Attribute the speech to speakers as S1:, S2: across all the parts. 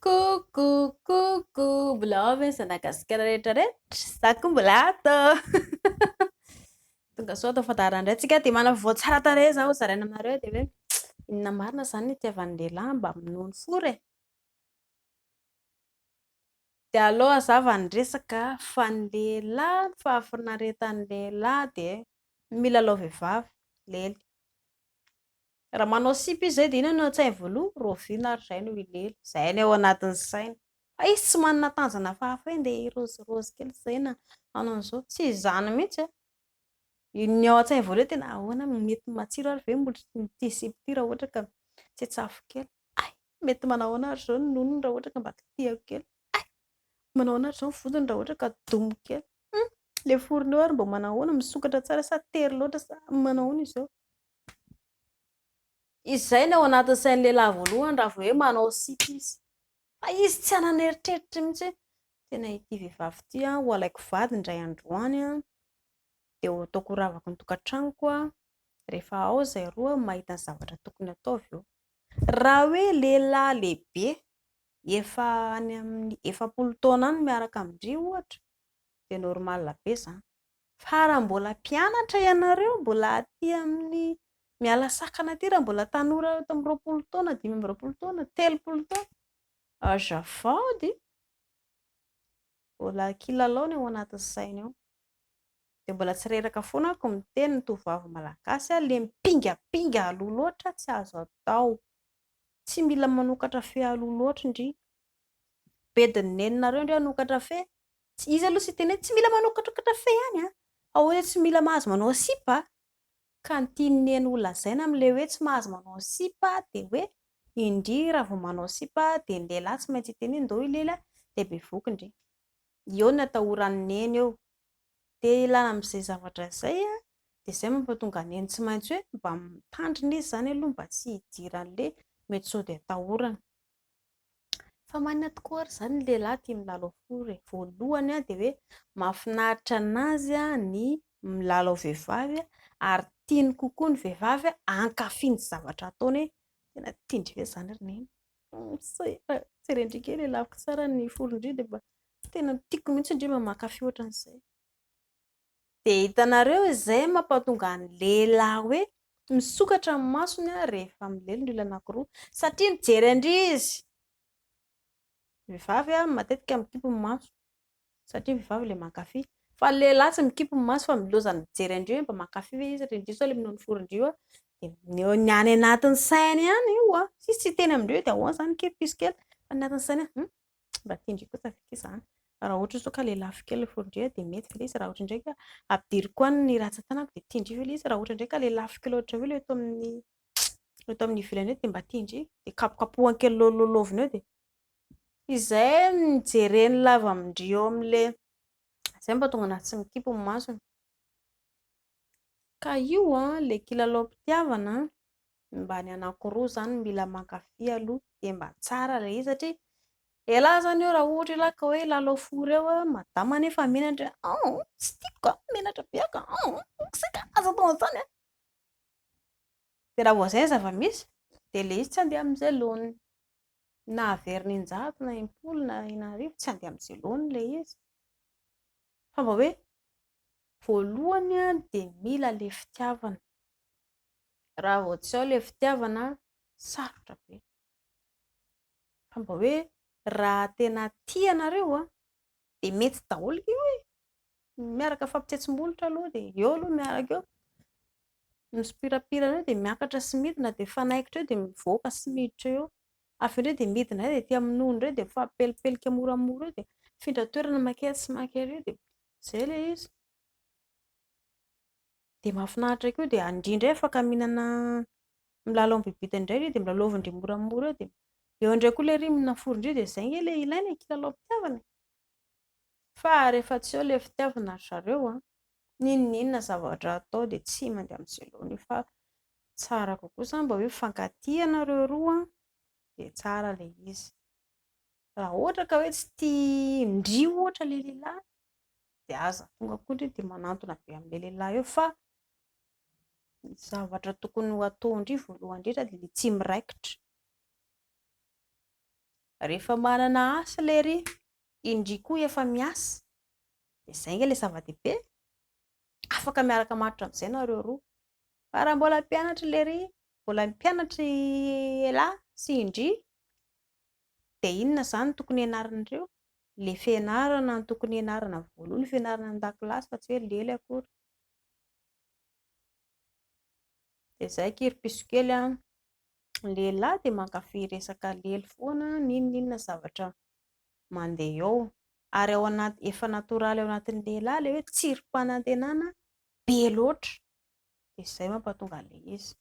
S1: Coucou coucou, mbola ao ve ny zanagasikara rehetra rehetra? Za koa mbola ato. Tonga soa ato amin'ny fandaharana indray tsika dia manana vaovao tsara tarehy za ho zaraina aminareo dia hoe inona marina izany ny itiavan'ny lehilahy mba minono fora e? Dia aleo hazava ny resaka fa ny lehilahy, ny fahafinaretan'ny lehilahy dia milalao vehivavy, lely. Raha manao sipa izy izay dia inona no an-tsainy voaloha? Rahoviana ary izay no hilely? Izay no ao anatin'ny sainy. Fa izy tsy manana tanjona hafahafa hoe ndeha hirôzirôzy kely izay na hanao an'izao. Tsy izany mihitsy an! Ny ao an-tsainy voalohany tena ahoana, mety matsiro ary ve ity sipa ity raha ohatra ka tsetsafo kely? Hay! Mety manao ahoana ary izao ny nonony raha ohatra ka mba kitihako kely? Hay! Manao ahoana ary izao ny vodiny raha ohatra ka domiko kely? Hum! Ilay forona eo ary mba manao ahoana? Misokatra tsara sa tery loatra sa manao ahoana izy eo? Izay no ao anatin'ny sain'ny lehilahy voalohany raha vao hoe manao sipa izy. Fa izy tsy hanana eritreritra mihitsy hoe tena ity vehivavy ity an, ho alaiko vady indray andro any an, dia ho ataoko ho ravako ny tokantranoko an, rehefa ao izay roa mahita ny zavatra tokony hatao avy eo. Raha hoe lehilahy lehibe efa any amin'ny 40 taona any miaraka amin-dry ohatra dia normal be izany. Fa raha mbola mpianatra ianareo, mbola aty amin'ny miala sakana aty, raha mbola tanora eto amin'ny 20 taona, 25 taona, 30 taona, azafady, mbola kilalao ny ao anatin'ny saina ao. Dia mbola tsy reraka foana aho miteny ny tovovavy malagasy, ilay mipingapinga aloha loatra tsy azo atao. Tsy mila manokatra fe aloha loatra ndry. Bedin'ny neninareo ndry hanokatra fe. Izy aloha tsy hiteny hoe tsy mila manokatrakatra fe ihany an, fa hoe tsy mila mahazo manao sipa. Ka ny tian'i neny ho lazaina amin'ilay hoe tsy mahazo manao sipa dia hoe indry raha vao manao sipa dia ny lehilahy tsy maintsy hiteny hoe ndao hilely an, dia bevohoka ndry. Eo ny atahoran'i neny eo. Dia ilana amin'izay zavatra izay an, dia izay mampatonga an'i neny tsy maintsy hoe mba mitandrina izy izany aloha mba tsy hidiran'ilay mety sao dia atahorana. Fa maninona tokoa ary izany ny lehilahy tia milalao fory e? Voalohany dia hoe mahafinaritra an'azy ny milalao vehivavy ary tiany kokoa ny vehivavy hankafy ny zavatra ataony hoe tena tian-dry ve izany ry neny? Jeren-dry kely e, laviko tsara ny forin-dry dia mba tena tiako mihitsy ndry mba mankafy ohatran'izay. Dia hitanareo izay mampatonga ny lehilahy hoe misokatra ny masony rehefa milely ny olona anankiroa satria mijery an-dry izy. Ny vehivavy matetika mikipy ny maso satria ny vehivavy ilay mankafy. Fa ny lehilahy tsy mikipy ny maso fa milozany mijery an-dry hoe mba mankafy ve izy ry ndry sao ilay minono forin-dry io. Dia ny any anatin'ny sainy ihany io, izy tsy hiteny amin-dry hoe dia ahoana izany kely piso kely fa ny anatin'ny sainy hoe mba tian-dry koa tafita izany. Fa raha ohatra izao ka ilay lafo kely ilay forin-dry dia mety ve ilay izy? Raha ohatra indray ka ampidiriko any ny ratsan-tanako dia tian-dry ve ilay izy? Raha ohatra indray ka ilay lafo kely ohatra hoe ilay eto amin'ny eto amin'ny ivelany eo dia mba tian-dry? Dia kapokapohany kely lôlôlôvina eo dia izay no jereny lava amin-dry eo amin'ilay izay no mahatonga an'azy tsy mikipy ny masony. Ka io an, ilay kilalaom-pitiavana an, mba ny anankiroa izany mila mankafy aloha dia mba tsara ilay izy satria elah izany eo raha ohatra elah ka hoe hilalao fory eo an, madama anefa menatra hoe oh tsy tiako ka, menatra be aho ka, oh zay ka, aza atao an'izany an! Dia raha vao izay ny zava-misy dia ilay izy tsy handeha amin'izay laoniny. Na averina in-jato na im-polo na in'arivo tsy handeha amin'izay laoniny ilay izy. Fa mba hoe voalohany dia mila ilay fitiavana. Raha vao tsy ao ilay fitiavana, sarotra be. Fa mba hoe raha tena tia ianareo dia mety daholo io e. Miaraka mifampitsetsi-molotra aloha dia eo aloha miaraka eo. Misopirapirana eo dia miakatra sy midina dia mifanaikitra eo dia mivoaka sy miditra eo. Avy eo indray dia midina indray dia aty amin'ny nono indray dia mifampipelipelika moramora eo dia mifindra toerana manketsy sy mankery eo dia izay ilay izy. Dia mahafinaritra koa dia ndry indray afaka mihinana milalao bibita indray ry dia milalaovin-dry moramora eo dia eo indray koa ilay ry mihinana forin-dry dia izay ange ilay ilaina e, kilalaom-pitiavana e. Fa rehefa tsy eo ilay fitiavana ry zareo an, n'inon'inona zavatra atao dia tsy mandeha amin'izay laoniny io fa tsara kokoa izany mba hoe mifankatia ianareo roa dia tsara ilay izy. Raha ohatra ka hoe tsy tia ndry ohatra ilay lehilahy dia aza tonga koa ndry dia manantona be amin'ilay lehilahy eo fa ny zavatra tokony ho ataon-dry voalohany indrindra dia ilay tsy miraikitra. Rehefa manana asa lery, indry koa efa miasa, dia izay ange ilay zava-dehibe e! Afaka miaraka matotra amin'izay nareo roa. Fa raha mbola mpianatra lery, mbola mpianatra elah sy indry, dia inona izany no tokony hianaranareo? Ilay fianarana no tokony hianarana voalohany, ny fianarana an-dakilasy fa tsy hoe lely akory. Dia izay akia ry piso kely a! Ny lehilahy dia mankafy resaka lely foana n'inon'inona zavatra mandeha eo. Ary ao anaty, efa natoraly ao anatin'ny lehilahy ilay hoe tsirim-panantenana be loatra. Dia izay mampatonga an'ilay izy.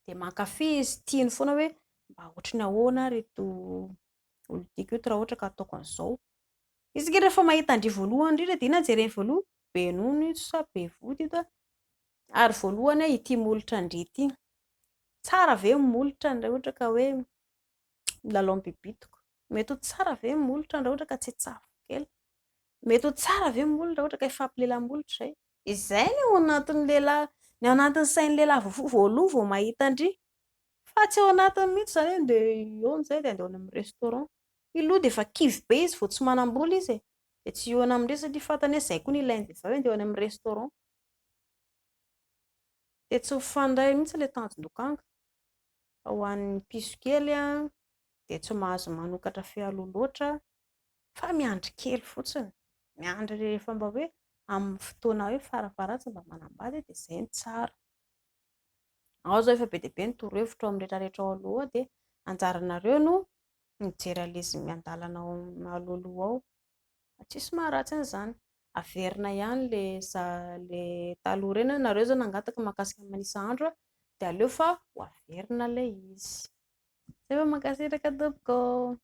S1: Dia mankafy izy, tiany foana hoe mba ohatry ny ahoana ary ito olon-tiako ito raha ohatra ka ataoko an'izao. Izy ange rehefa mahita an-dry voalohany indrindra dia inona no jereny voalohany? Be nono ito sa be vody ito? Ary voalohany ity molotra an-dry ity. Tsara ve ny molotrany raha ohatra ka hoe milalao ny bibitiko? Mety ho tsara ve ny molotrany raha ohatra ka tsy tsafo kely? Mety ho tsara ve ny molony raha ohatra ka hifampilela-molotra izay? Izay ny ao anatin'ny lehilahy, ny ao anatin'ny sain'ny lehilahy voalohany vao mahita an-dry. Fa tsy ao anatiny mihitsy izany hoe andeha hihaona izay dia andeha ho any amin'ny restaurant. Io aloha dia efa kivy be izy vao tsy manam-bola izy e. Dia tsy hihaona amin-dry satria fantany hoe izay koa no ilain'ny vehivavy andeha ho any amin'ny restaurant. Dia tsy mifandray mihitsy ilay tanjon-dokanga. Fa ho an'ny piso kely dia tsy mahazo manokatra fehialoha loatra fa miandry kely fotsiny. Miandry rehefa mba hoe amin'ny fotoana hoe farafaharatsiny mba manambady dia izay no tsara. Ao izao efa be dia be ny torohevitra ao amin'ny rehetrarehetra ao aloha ao dia anjaranareo no mijery an'ilay izy miandalana ao alohaloha ao. Fa tsisy maharatsy an'izany. Averina ihany ilay ilay taloha ireny hoe nareo izao nangataka mahakasika ny manisa andro dia aleo fa ho averina ilay izy. Izay vao mankasitraka tompoko ô!